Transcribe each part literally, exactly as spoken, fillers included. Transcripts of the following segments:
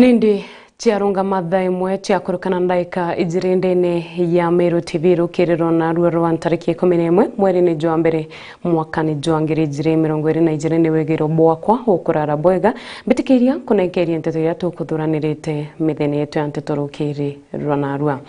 Nindi ciarungama thaa imwe ciakurukana ndaika ijiri ndene ya Meru T V, rukiriro narua rwa ntariki ikumi na imwe mweri-ini jwa mbere mwakani jwa ngiri ijiri mirongo iri na ijiri. Ni wigiro bwakwa ukurara bwega. Mbitikiria kunenkeria nteto iria tukuthuranirite mithenya yetu ya nteto rukiri rwa narua.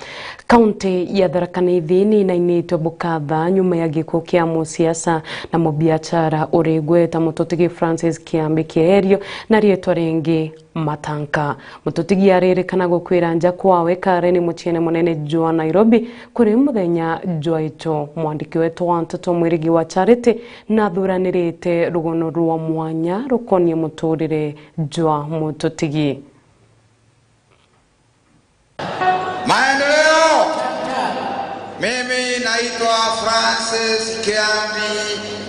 Kaunti ya Tharaka Nithi ni inainitwe bukatha nyuma ya gikuo kia musiasa na mubiachara uri igweta Mututigi Francis Kiambi Kierio na riitwa ringi Matanka. Mututigi aririkana gukwira nja kwawe Karen muciene munene jwa Nairobi kuri muthenya jwa icho. Mwandiki wetu wa nteto Mwirigi wa Charity nathuranirite rugono rwa mwanya rukonie muturire jwa Mututigi. Maendeleo. Mimi naitwa Francis Kiambi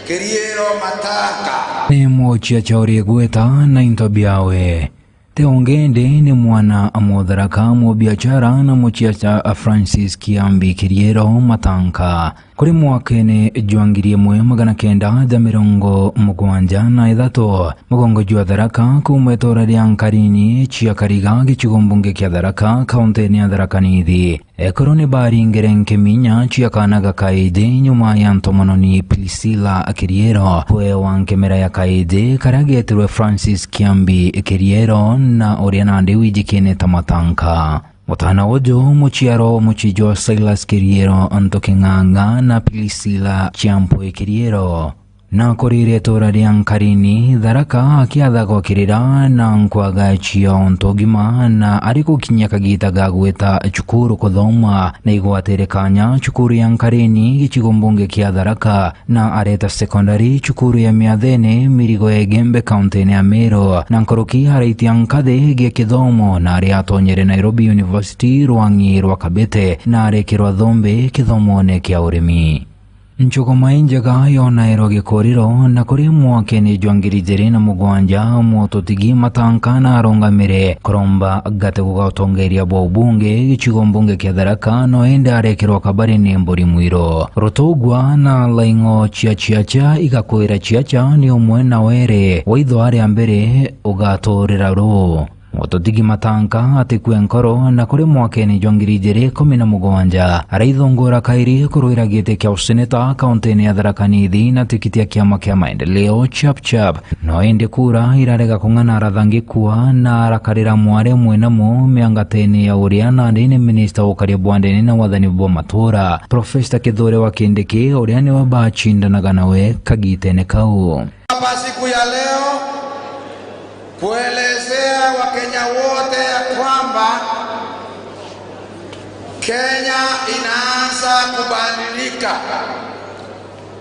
Kiriero Matanga. Ni muciacha uri igweta na into biawe. Ti ungi indi ni mwana a Mutharaka, mubiachara na muciacha Francis Kiambi Kiriero Matanga. Kuri mwakene jwa ngiri imwe magana kenda ja mirongo mugwanja na ithatu, mugongo jwa Tharaka kuuma itura ria Nkarini cia Kariga, gicigo mbunge kia Tharaka, kauntini ya Tharaka Nithi, ekuru ni baringire nkiminya cia kaana ga kaiji nyuma ya ntomononi Priscilla Kiriero kwewa nkimera ya kaiji karia getirwe Francis Kiambi Kiriero, na uria nandi wijikine ta Matanka. Mutana uju muciaro muciji jwa Silas Kiriero Ntuking'ang'a na Priscilla Chiampwe Kiriero, na akurire itura ria Nkarini, Tharaka, akiatha gwakirira na nkwaga cia untu ugima, na ari gukinyia kagita ga gwita cukuru kuthoma, na igwatire kanya cukuru ya Nkarini, gicigo mbunge kia Tharaka, na areta secondary cukuru ya Miathene, Mirigo ya Igembe, kauntini ya Meru, na nkuruki araitia nkathi gia kithomo, na ari atonyere Nairobi University rwang'i rwa Kabete, na arekirwa thumbi kithomone kia urimi. Nchuguma injega yonairwa gikuriro, na kuri mwakene jwa ngiri ijiri na mugwanja, Mututigi Matanka na arungamire kuromba gati ga utongeria bwa ubunge gicigo mbunge kia Tharaka, no indi arekirwa kabari ni mburi mwiro. Rutugwa na laing'o cia ciacha igakwira ciacha ni umwe na were, waitho aria mbere ugaturira ru. Mututigi Matanka atikue nkoro, na kuri mwakene jwa ngiri ijiri ikumi na mugwanja, araithungura kairi kurwira giti kia useneta kauntini ya Tharaka Nithi na tikiti ya kiama kia Maendeleo, Chap Chap. No indi kura irarega kung'ana, arathangikua na arakarira mware mwinamu miangatene ya uria nandi ni minista wa ukaria bwa ndene na wathani bwa matura, Professor Kithure wa Kindiki, uria niwe bacindanaga nawe kagitene kau. Hapa siku ya leo kuelezea Wakenya wote ya kwamba Kenya inaanza kubadilika,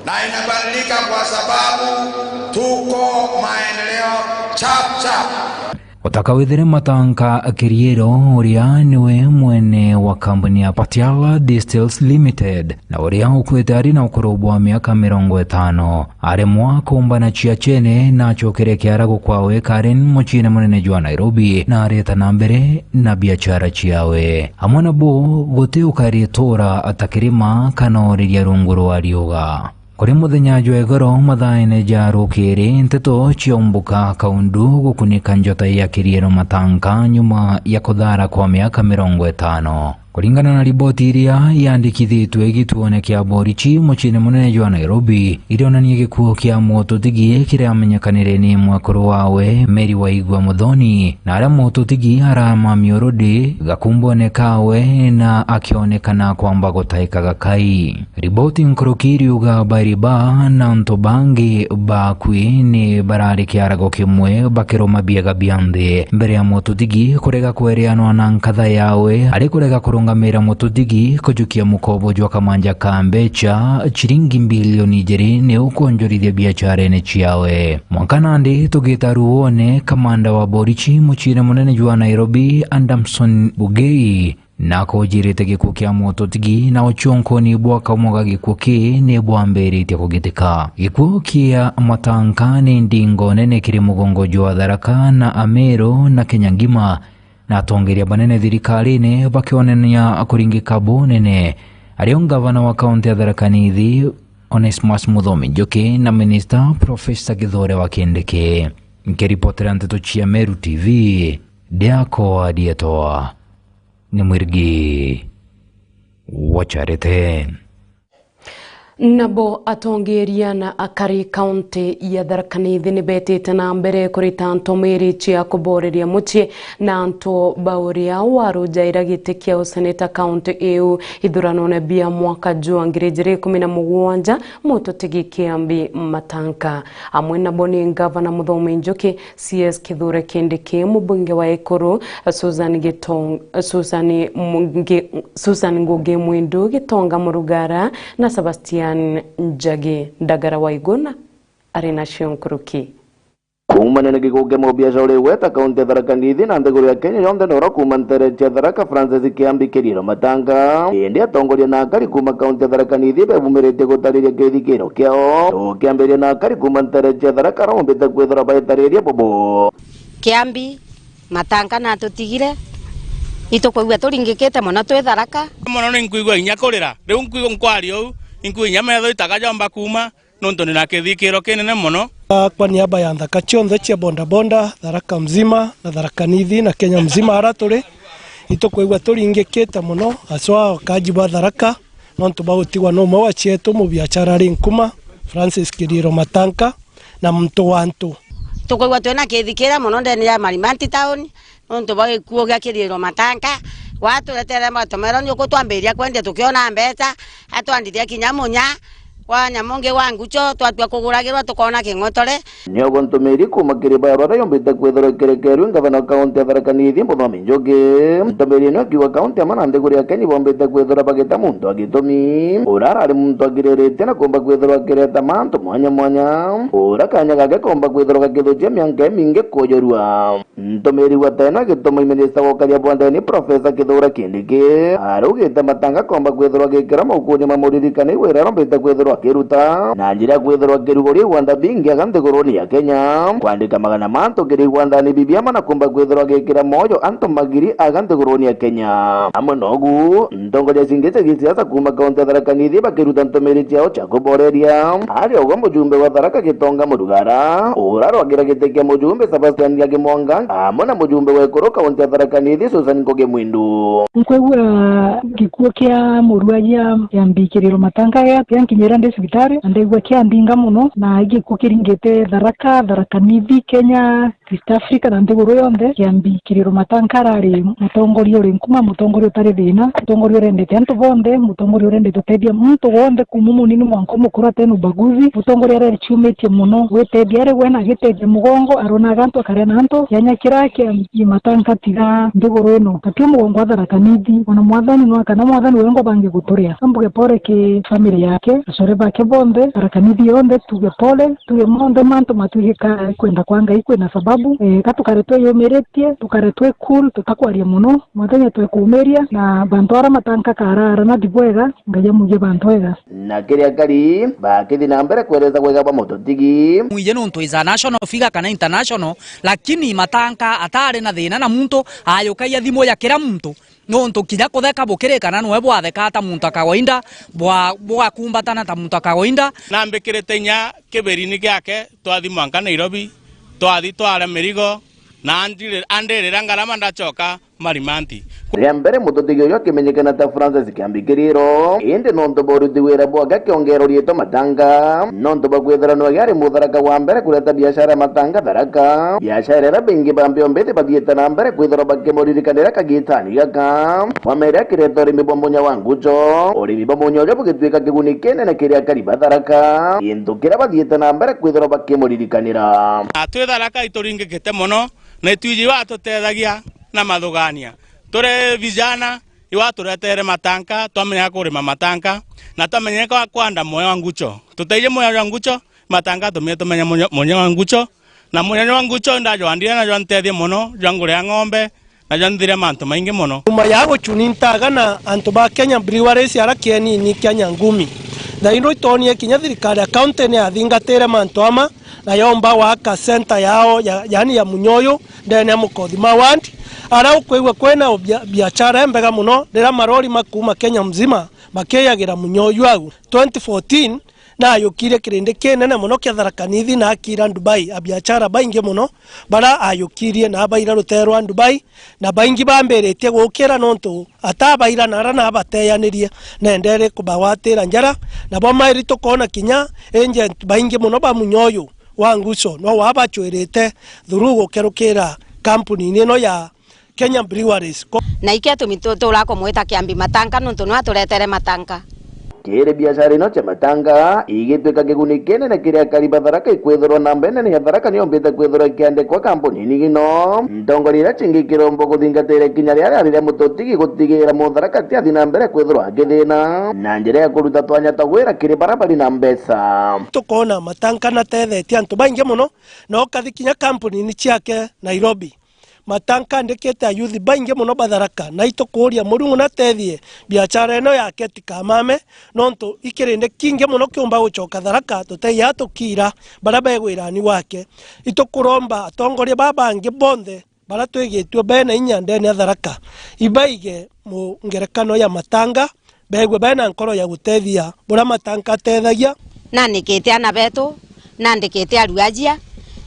na inabadilika kwa sababu tuko maendeleo chap chap. Utakawithire Matanka Kiriero, uria niwe mwene wa kambuni ya Patiala Distils Limited, na uria ukuite ari na ukuru bwa miaka mirongo itano, aremwa kumbana ciachene na acokere kiara gukwawe Karen, muciine munene jwa Nairobi, na areta na mbere na biachara ciawe. Amwe nabo guti ukaritura ta kirima kana uriria rungu rwa riuga. Kuri muthenya jwa igoro, mathaene ja rukiri, nteto ciaumbuka kaundu gukunika njota ya Kiriero Matanka nyuma ya kuthara kwa miaka mirongo itano. Kuringana na riboti iria yandikithitwe gituone kia borichi muciine munene jwa Nairobi, irionania gikuo kia Mututigi kiriamenyekanire ni mwekuru wawe, Mary Waigwa Muthoni, na aria Mututigi aramamia urudi gakumbone kawe na akionekana kwamba gutaika gakai. Riboti nkuruki iriuga bari ba na antu bangi bakui ni barari kiarago kimwe bakiruma biega bia nthi mbere ya Mututigi kurega kwereanwa na nkatha yawe, ari kurega kurungamira Mututigi kujukia mukobo jwa kamanja ka mbecha ciringi mbilioni ijiri ni ukwonjorithia biacharene ciawe. Mwanka nandi tugita ruone, kamanda wa borichi muciine munene jwa Nairobi, Adamson Bugei, na akujirite gikuo kia Mututigi, na uchonkoni bwa kaumwe ga gikuo ki ni bwambiritie kugitika. Gikuo kia Matanka ni ndingo nene kiri mugongo jwa Tharaka na Ameru na Kenya ngima, na atongeria banene thirikarine bakionania kuringika bunene, ario ngavana wa kaunti ya Tharaka Nithi, Onesmus Muthomi Njuki, na minista Professor Kithure wa Kindiki. Nkiripotera nteto cia Meru T V, Diakwa dietwa ni Mwirigi wa Charity. Nabo atongeria na akari kaunti ya Tharaka Nithi ni betite na mbere kurita ntomiri cia kuboreria mucii na antu ba uria warujaira giti kia useneta kaunti iu ithuranone bia mwaka jwa ngiri ijiri ikumi na mugwanja, Mututigi Kiambi Matanka. Amwe nabo ni Ngavana Muthomi Njuki, C S Kithure Kindiki, mubunge wa Ekuru, Susan Gitong-, Susan Mungi-, Susan Ngugi Mwindu, Gitonga Murugara na Sebastian Njagi. Ndagara wa Iguna ari nacio nkuruki. Kuumania na gikuo kia mubiashara uri igweta kaunti ya Tharaka Nithi na nthiguru ya Kenya yonthe, noro kuuma ntere cia Tharaka, Francis Kiambi Kiriro Matanga. Indi atongoria na akari kuuma kaunti ya Tharaka Nithi bebumiritie gutariria kithikiro kiao. Tukiambiria na akari kuuma ntere cia Tharaka, araumbite kwithirwa baitariria bubu. Kiambi Matanga natutigire, itukwigua turingikite mono twi Tharaka. Mono ni nkwigua inya kurira. Riu nkwigua nkwaria uu, nkwigua inya metho itaga jomba kuuma, nontu ndi na kithikiro kinene mono. Kwa niaba ya nthaka cionthe cia bodaboda, Tharaka mzima na Tharaka Nithi na Kenya mzima ara turi, itukwigua turingikite mono, aswa wakaji ba Tharaka, nontu bwa gutigwa na umwe wa cietu, mubiashara ari nkuma, Francis Kiriro Matanka, na muntu wa antu. Tukwigua twina kithikiro mono ndene ya Marimanti town, nontu bwa gikuo gia Kiriro Matanka. Gwaturetere matomero ni uku twambiria kwendia tukiona mbeca, atwandithia kinya munya wa nyamu ngi wa ngucho, twatua kuguragirwa tukona king'otore. Niobo ntumiri kuuma kiri barua aria yumbite kwithirwa ikirekerue ngavana wa kaunti ya Tharaka Nithi, Muthomi Njuki. Ntumiri ino ikiuga kaunti amwe na nthiguru ya Kenya ibombite kwithirwa bagita muntu wa gitumi, uria arari muntu akiriritie na kuumba kwithirwa akireta mantu mwanya mwanya, uria kanya gake koomba kwithirwa gakithukia mianka imingi kuujurua. Ntumiri wa tene agituma minista wa ukaria bwa ndene, Profesa Kithure Kindiki, araugite Matanga akoomba kwithirwa agikira maukuni ma muririkani wira arombite kwithirwa akiruta, na njira ya kwithirwa akiruguria igwanda bingi aga nthiguruni ya Kenya, kwandika magana ma antu kiri igwandani bibiama na kuumba kwithirwa agikira mwoyo antu magiri aga nthiguruni ya Kenya. Amwe nogu, ntongoria cingi cia gisiasa kuuma kaunti ya Tharaka Nithi bakiruta ntumiri ciao cia kuboreria. Ari ogwo mujumbe wa Tharaka Gitonga Murugara, uria arwagira giti kia mujumbe Sebastian Njagi Mwanga, amwe na mujumbe wa Ekuru kaunti ya Tharaka Nithi Susan Ngugi Mwindu. Nkwigua gikuo kia murua gia, gia mbikiriro Matanga gia, gia nkinyira ndi cibitari, na ndaigua kiandinga mono, na gikuo kiringite Tharaka, Tharaka Nithi, Kenya, East Africa na nthiguru yonthe. Kiambi Kiriro Matanka arari mutongoria uri nkuma, mutongoria utari thina, mutongoria urendete antu bonthe, mutongoria urendete utethia muntu wonthe, kuma munini mwanka umukuru atena ubaguzi. Mutongoria arari ciumitie mono gwitethia ari we na agitethia mugongo, aronaga antu, akaria na antu. Kianya kiria Kiambi Matanka tiga nthiguru ino, atio mugongo wa Tharaka Nithi, ona mwathani nwa kana mwathani wengwa bangi guturia. Ambuge pole ki family yake, acore bake bonthe, Tharaka Nithi yonthe, tuge pole. Tuge monthe mantu matwikika kwenda kwa Ngai kwina sababu. Eh, ka tukare twiyumiritie, tukare twi cool, tutakwaria mono. Mwathani atwekuumiria, na bantu ara Matanka karara nathi bwega, Ngai amuige bantu ega. Na kiri akari, bakithi na mbere kwereza bwega bwa Mututigi. Mwije nuntu is a national figure kana international, lakini Matanka atari na thina na muntu, ayukagia thimu ya kira muntu. Nontu kinya kutheka bukirikana nwe bwathekaa ta muntu a kawaida, bwa-, bugakumbatana ta muntu a kawaida. Nambikirite inya kiberini giake, twathi mwanka Nairobi, twathi twara mirigo, na andiri-, andirira ngarama ndacoka Marimanti. Ria mbere Mututigi uyu akimenyekana ta Francis Kiambi Kiriro, indi nontu bwa uruti wira bwake akiongera uriitwa Matanga, nontu bwa kwithira nwe ari mutharaka wa mbere kureta biashara ya Matanga Tharaka, biashara iria bingi ba mbiombithi bathiite na mbere kwithirwa bakimuririkanira kagitani gaka. Mwamere akireta urimi bwa munya wa ngucho, urimi bwa munya uju bugituika kiguni kinene kiri akari ba Tharaka, gintu kiria bathiite na mbere kwithirwa bakimuririkanira. Na twi Tharaka ituringikite mono, na itwiji iwe atutethagia na mathugania. Turi vijana, iwe aturetere Matanka, twamenyeka kurima Matanka, na twamenyeka kwanda munya wa ngucho. Tuteije munya jwa ngucho, Matanga atumire tumenya munya, munya wa ngucho, na munya jwa ngucho ndajwandire na jwantethia mono, jwa nguria ng'ombe, na jwanthiria mantu maingi mono. Nyuma ya gucuni ntaga na antu ba Kenya Breweries ara kienini kia Nyangumi, thaino itwonie kinya thirikari ya kaunti ni yathingatire mantu ama, na yomba gwaka center yao ya, yani ya Munyoyo, ndene ya Mukothima Ward, ara ukwigua kwina bia-, biashara imbega mono, riria marori makuuma Kenya mzima makiyagira Munyoyo au. Twenty fourteen, na ayukirie kirindi kinene mono kia Tharaka Nithi na akira Dubai, abiachara baingi mono bara ayukirie na abaira rutere rwa Dubai, na baingi bambiritie gukira nontu atabaira na ara nabateyanirie, na endere kubagwatira njara, nabo mairi tukona kinya agent baingi mono ba munyoyo wa nguso no wabachwirite through gukerukira kampuni-ini ino ya Kenya Breweries. Ko- Na ikio tumi tu-, tuura kumwita Kiambi Matanka, nontu niwe aturetere matanka. Kiri biashara ino cia matanka, igitwika kiguni kinene kiri akari ba Tharaka, ikwithirwa namba inene ya Tharaka niyombite kwithirwa ikiandikwa kampuni-ini ino. Ntongoria iria cingi kirombo kuthingatira ikinya riria riari ria mututigi gutigira Mutharaka atiathi na mbere kwithirwa akithina na njira ya kuruta twanya twa wira kiri bara bari na mbeca. Tukona matanka natethetie antu baingi mono, na ukathi kinya kampuni-ini ciake Nairobi. Matanka andikite ayuthi baingi mono ba Tharaka, na itukuuria Murungu natethie biachara ino yake tikamame, nontu ikirindi kingi mono kiumba gucoka Tharaka, tuteiya tukira bara begwirani wake. Itukuromba atongoria baba bangi bonthe bara twigitue bena inya ndene ya Tharaka, ibaige mu ngerekano ya matanga, beegue bena nkoro ya gutethia buria matanka atethagia. Nandikite ana betu, nandikite aruajia,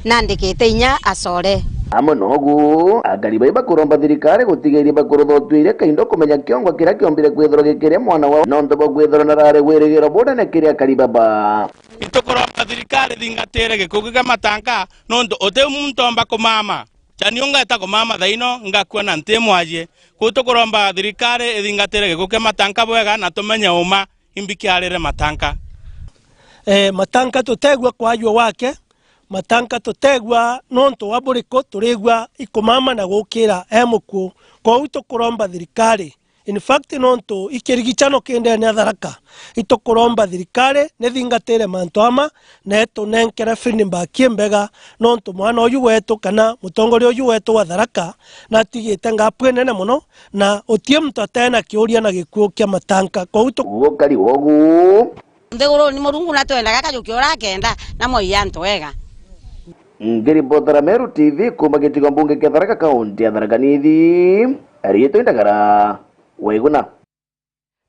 nandikite inya acore. Amwe nogu, akari bai bakuromba thirikari gutigiria bakurutha utuire kaindo kumenya kiongwa kiria kiombire kwithirwa gikiria mwana wao, nontu bwa kwithirwa narari wirigiro bunene kiri akari baba. Itukuromba thirikari thingatire gikuki kia matanka, nontu uti muntu omba kumama. Chani ungeeta kumama thaino ngakua na nti mwajie. Kuu tukuromba thirikari ithingatire gikuki kia matanka bwega na tumenye uma imbi kiarire matanka. Eh, matanka tutegua kwajua wake, matanka tutegua nontu wa buriku, turigua ikumama na gukira e mukuu. Kwou tukuromba thirikari In fact, nontu ikirigicano ki ndene ya Tharaka, itukuromba thirikari nithingatire mantu ama na itunenkere feedback imbega, nontu mwana uyu wetu kana mutongoria uyu wetu wa Tharaka natigite ngapu inene mono, na utie muntu atena kiuria na gikuu kia matanka. Kwou tu- Gukari wogu. Nthiguruni Murungu natwendaga kajukia uria akenda, na moi antu ega. Ngiripotera Meru T V kuuma gicigo mbunge kia Tharaka, kaunti ya Tharaka Nithi, riitwa Ndagara Waiguna.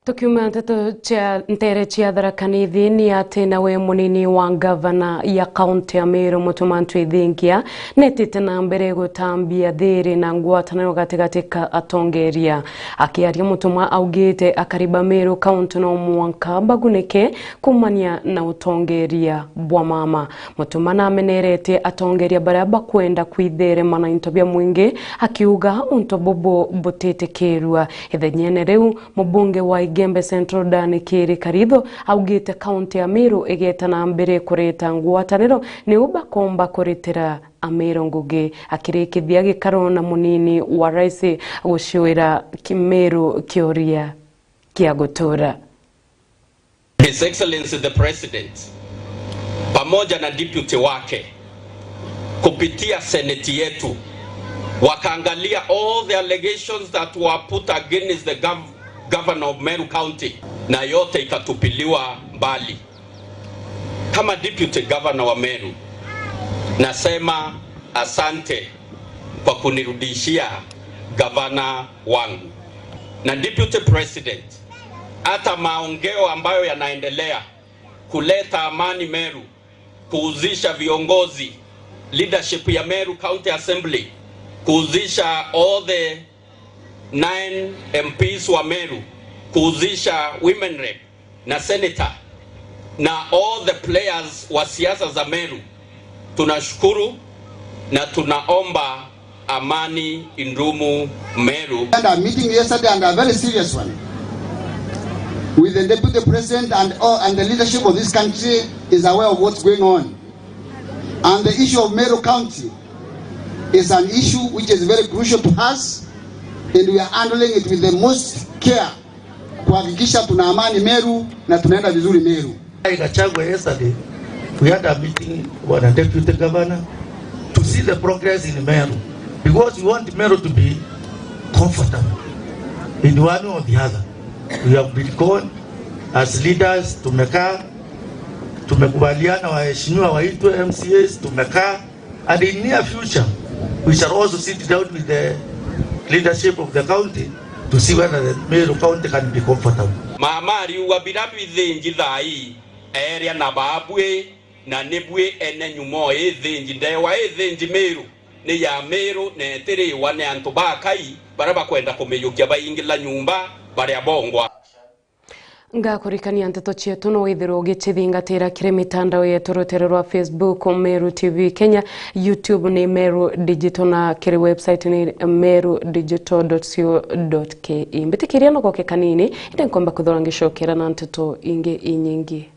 Tukiuma nteto cia ntere cia Tharaka Nithi, ni ati nawe munini wa ngavana ya kaunti ya Meru, Mutuma M'Ethingia, netite na mbere gutambia thiri na ngwataniro gatigati ka atongeria. Akiaria, Mutuma augite akari ba Meru kaunti no mwanka bagunike kumania na utongeria bwa mama. Mutuma nameneretie atongeria baria bakwenda kwitherema na into bia mwingi, akiuga untu bubu butitikirua. Ithenyene riu, mubunge wa Igembe Central Dan Kiri Karitho augite kaunti ya Meru igeta na mbere kureta ngwataniro niu bakomba kuritira Ameru ngugi. Akirikithia gikaro na munini wa rais guciwira ki-, Meru kiuria kia gutura. His Excellency the President pamoja na deputy wake kupitia seneti yetu wakaangalia all the allegations that were put against the gov-, governor of Meru County, na yote ikatupiliwa mbali. Kama deputy governor wa Meru, nasema asante kwa kunirudishia gavana wangu. Na deputy president, hata maongeo ambayo yanaendelea kuleta amani Meru, kuhusisha viongozi, leadership ya Meru County Assembly, kuhusisha all the nine M Ps wa Meru, kuhusisha women rep na senator na all the players wa siasa za Meru, tunashukuru na tunaomba amani idumu Meru. And a meeting yesterday and a very serious one with the deputy president and all, and the leadership of this country is aware of what's going on. And the issue of Meru County is an issue which is very crucial to us, and we are handling it with the most care kuhakikisha tuna amani Meru na tunaenda vizuri Meru. Gachagua yesterday, we had a meeting with the deputy governor to see the progress in Meru, because we want Meru to be comfortable in one or the other. We have been gone as leaders, tumekaa, tumekubaliana waheshimiwa waitwe M C As, tumekaa. And in near future, we shall also sit down with the leadership of the county to see whether the Meru County can be comfortable. Mama ariuga bira bithingi thaa ii, Eria na baabui, na ni bui ene nyumo ithinji. Ndewa ithinji Miru ni ya Miru, na itiriwa ni antu ba Akai baria bakwenda kumiyukia baingila nyumba baria bongwa. Ngakurikania nteto cietu no withirwe ugicithingatira kiri mitandao yetu, rutere rwa Facebook Meru T V Kenya, YouTube ni Meru Digital na kiri website ni meru digital dot co dot ke. Mbitikiria nogoke kanini, indi nkomba kwithirwa ngicokera na nteto ingi inyingi.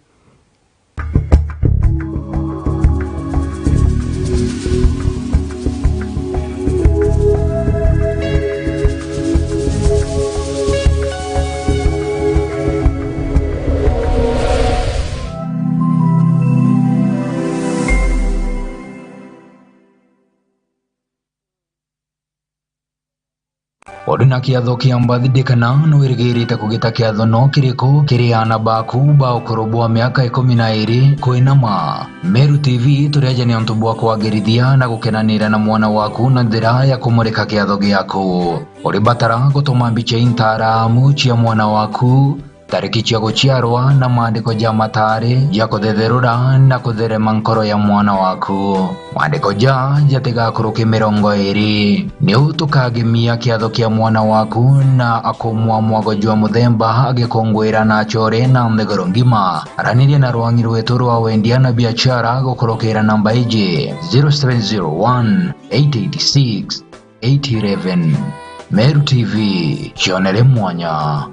Uri na kiatho kia birthday kana nwirigirite kugita kiatho no kiriku kiri aana baku ba ukuru bwa miaka ikumi na iiri kwinama? Meru T V turi aja ni untu bwa kwagirithia na gukenanira na mwana waku na njira ya kumurika kiatho giaku. Uri batara gutuma mbica intaramu cia mwana waku, tariki cia guciarwa na maandiko ja mataari ja kuthetherura na kutherema nkoro ya mwana waku. Maandiko ja jatigakuruke mirongo iiri. Niu tukagemia kiatho kia mwana waku na akumwa mwago jwa muthemba agikunguira na achore na nthiguru ngima. Araniria na rwangi rwetu rwa wendia na biachara gukurukira namba iji, zero seven zero one, eight eight six, eight eleven. Meru T V, cionere mwanya.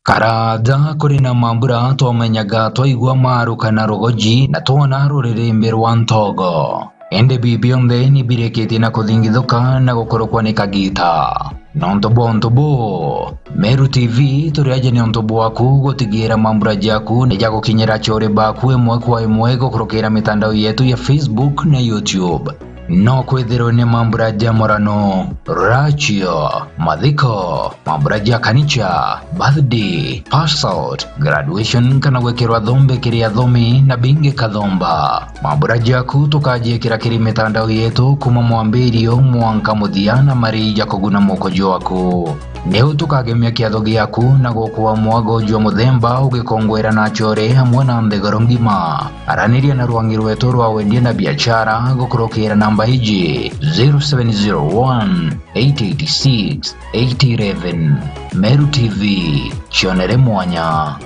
Karaja kuri na mambura twamenyaga twaigua maruka na rugoji na twona ruririmbi rwa ntogo. Indi bi bionthe ni birikitie na kuthingithuka na gukurukwa ni kagita. Nontu bwa untu buu, Meru T V turi aja ni untu bwaku gutigira mambura jaku ni jagukinyira achore baku imwe kwa imwe gukurukira mitandao yetu ya Facebook na YouTube. No kwithirwe ni mambura ja murano, rachio, mathiko, mambura ja kanicha, birthday, pass out, graduation kana gwikirwa thombe kiri athomi na bingi kathomba. Mambura jaku tukajiikira kiri mitandao yetu kuma mwambirio mwanka muthia na mari ja kuguna muko jwaku. Niu tukagemia kiatho giaku na gukua mwago jwa muthemba ugikongwera na achore amwe na nthiguru ngima. Araniria na rwangi rwetu rwa wendia na biachara gukurukira namba iji, zero seven zero one, eight eight six, eight eleven. Meru T V, cionere mwanya.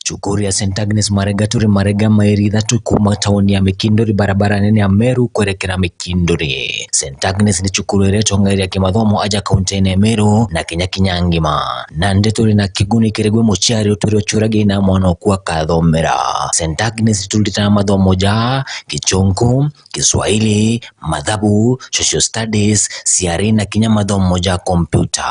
Cukuru ya Saint Agnes Marega turi Marega, mairi ithatu kuma tauni ya Mikinduri, barabara nene ya Meru kwerekera Mikinduri. Saint Agnes ni cukuru iria itongairia kimathomo aja kaunti-ini ya Meru na Kenya kinya ngima. Nandi turi na kiguni kiri gwi muciari utwire uciuragia ina mwana oku akathomera. Saint Agnes turutaga mathomo ja Gichunku, Kiswahili, mathabu, social studies, C R E na kinya mathomo ja kompyuta.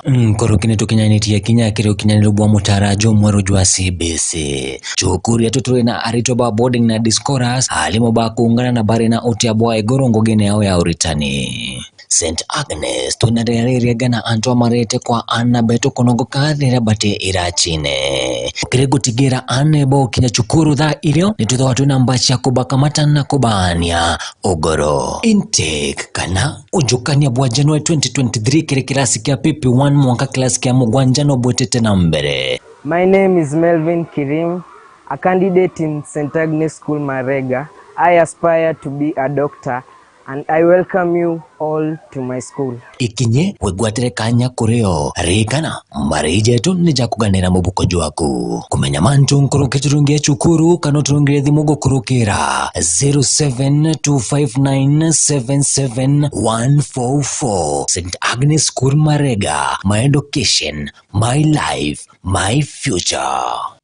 Nkuruki ni tukinyanitie kinya kiri ukinyaniru bwa mutaara jumweru jwa C B C. Cukuru yetu turi na aritwa ba boarding na day scholars, aarimu ba kuungana na bari na utia bwa iguru ngugine yao ya uritani. Saint Agnes, twina riria ririega na antu amarete kwa aana betu kunogoka riria bati iracine. Kiri gutigira aana bo kinya cukuru thaa irio, ni twithagwa twina mbaci ya kubakamata na kubaania ugoro. Intake kana ujukania bwa January twenty twenty-three kiri kirasi kia P P one mwanka kirasi kia mugwanja no bwitite na mbere. My name is Melvin Kirim, a candidate in Saint Agnes School Marega. I aspire to be a doctor and I welcome you all to my school. Ikinye wigwatire kanya kuri o. Ririkana, mbari jetu ni ja kuganira mubuko jwaku. Kumenya mantu nkuruki turungi ya cukuru kana uturungire thimu gukurukira zero seven two five nine seven seven one four four. Saint Agnes School Marega, my education, my life, my future.